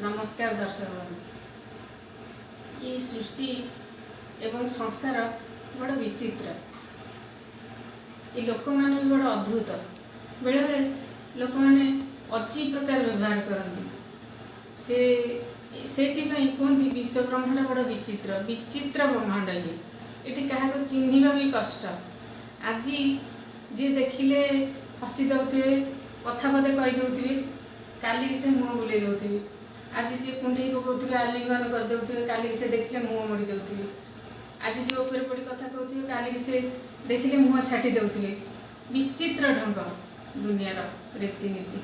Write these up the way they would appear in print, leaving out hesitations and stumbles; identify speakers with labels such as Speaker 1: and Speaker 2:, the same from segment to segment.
Speaker 1: ନମସ୍କାର ଦର୍ଶକ ବନ୍ଧୁ। ଏଇ ସୃଷ୍ଟି ଏବଂ ସଂସାର ବଡ଼ ବିଚିତ୍ର। ଏ ଲୋକମାନେ ବି ବଡ଼ ଅଦ୍ଭୁତ। ବେଳେବେଳେ ଲୋକମାନେ ଅଜୀବ ପ୍ରକାର ବ୍ୟବହାର କରନ୍ତି। ସେ ସେଇଥିପାଇଁ କୁହନ୍ତି, ବିଶ୍ୱ ବ୍ରହ୍ମାଣ୍ଡ ବଡ଼ ବିଚିତ୍ର, ବିଚିତ୍ର ବ୍ରହ୍ମାଣ୍ଡ ଇଏ। ଏଠି କାହାକୁ ଚିହ୍ନିବା ବି କଷ୍ଟ। ଆଜି ଯିଏ ଦେଖିଲେ ହସି ଦେଉଥିବେ, କଥା ପଦେ କହିଦେଉଥିବେ, କାଲିକି ସେ ମୁହଁ ବୁଲେଇ ଦେଉଥିବେ। ଆଜି ଯିଏ କୁଣ୍ଢେଇ ପକାଉଥିବେ, ଆଲିଙ୍ଗନ କରିଦେଉଥିବେ, କାଲିକି ସେ ଦେଖିଲେ ମୁହଁ ମୋଡ଼ି ଦେଉଥିବେ। ଆଜି ଯିଏ ଉପରେ ପଡ଼ି କଥା କହୁଥିବେ, କାଲିକି ସେ ଦେଖିଲେ ମୁହଁ ଛାଟି ଦେଉଥିବେ। ବିଚିତ୍ର ଢଙ୍ଗ ଦୁନିଆର ରୀତିନୀତି।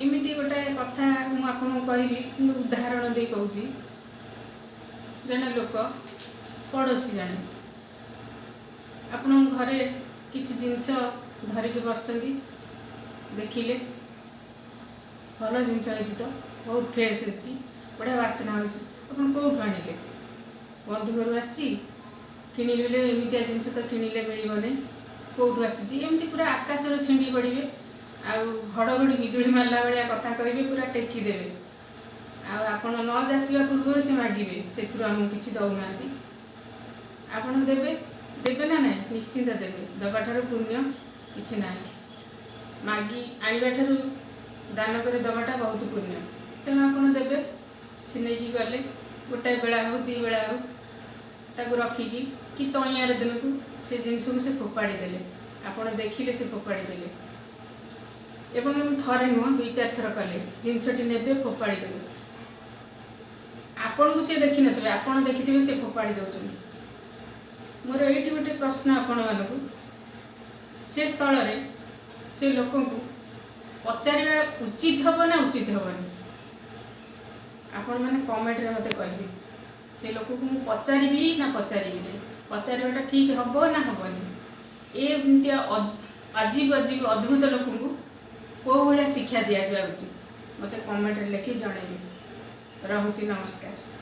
Speaker 1: ଏମିତି ଗୋଟାଏ କଥା ମୁଁ ଆପଣଙ୍କୁ କହିବି, କିନ୍ତୁ ଉଦାହରଣ ଦେଇ କହୁଛି। ଜଣେ ଲୋକ, ପଡ଼ୋଶୀ ଜଣେ, ଆପଣଙ୍କ ଘରେ କିଛି ଜିନିଷ ଧରିକି ବସିଛନ୍ତି। ଦେଖିଲେ, ଭଲ ଜିନିଷ ହେଇଛି ତ, ବହୁତ ଫ୍ରେଶ୍ ଅଛି, ବଢ଼ିଆ ବାସ୍ନା ହେଉଛି। ଆପଣ କେଉଁଠୁ ଆଣିଲେ? ବନ୍ଧୁ ଘରୁ ଆସିଛି। କିଣିଲେ, ଏମିତିଆ ଜିନିଷ ତ କିଣିଲେ ମିଳିବନି, କେଉଁଠୁ ଆସିଛି? ଏମିତି ପୁରା ଆକାଶରୁ ଛିଣ୍ଡି ପଡ଼ିବେ ଆଉ ଘଡ଼ଘଡ଼ି ବିଜୁଳି ମାରିଲା ଭଳିଆ କଥା କହିବେ, ପୁରା ଟେକି ଦେବେ। ଆଉ ଆପଣ ନ ଯାଚିବା ପୂର୍ବରୁ ସେ ମାଗିବେ, ସେଥିରୁ ଆମକୁ କିଛି ଦେଉନାହାନ୍ତି। ଆପଣ ଦେବେ? ଦେବେ ନା ନାହିଁ? ନିଶ୍ଚିନ୍ତ ଦେବେ। ଦେବା ଠାରୁ ପୁଣ୍ୟ କିଛି ନାହିଁ। ମାଗି ଆଣିବା ଠାରୁ ଦାନ କରି ଦେବାଟା ବହୁତ ପୁଣ୍ୟ। ତେଣୁ ଆପଣ ଦେବେ। ସେ ନେଇକି ଗଲେ, ଗୋଟାଏ ବେଳା ହେଉ, ଦୁଇ ବେଳା ହେଉ, ତାକୁ ରଖିକି କି ତଇଁଆର ଦିନକୁ ସେ ଜିନିଷକୁ ସେ ଫୋପାଡ଼ି ଦେଲେ। ଆପଣ ଦେଖିଲେ ସେ ଫୋପାଡ଼ି ଦେଲେ ଏବଂ ଥରେ ନୁହଁ, ଦୁଇ ଚାରି ଥର କଲେ। ଜିନିଷଟି ନେବେ, ଫୋପାଡ଼ି ଦେବେ। ଆପଣଙ୍କୁ ସେ ଦେଖିନଥିବେ, ଆପଣ ଦେଖିଥିବେ ସେ ଫୋପାଡ଼ି ଦେଉଛନ୍ତି। ମୋର ଏଇଠି ଗୋଟେ ପ୍ରଶ୍ନ ଆପଣମାନଙ୍କୁ, ସେ ସ୍ଥଳରେ ସେ ଲୋକଙ୍କୁ ପଚାରିବା ଉଚିତ ହେବ ନା ଉଚିତ ହେବନି? ଆପଣମାନେ କମେଣ୍ଟରେ ମୋତେ କହିବେ। ସେ ଲୋକକୁ ମୁଁ ପଚାରିବି ନା ପଚାରିବିନି? ପଚାରିବାଟା ଠିକ୍ ହେବ ନା ହେବନି? ଏମିତିଆ ଅଜୀବ ଅଜୀବ ଅଦ୍ଭୁତ ଲୋକଙ୍କୁ କେଉଁ ଭଳିଆ ଶିକ୍ଷା ଦିଆଯିବା ଉଚିତ, ମୋତେ କମେଣ୍ଟରେ ଲେଖି ଜଣାଇବେ। ରହୁଛି, ନମସ୍କାର।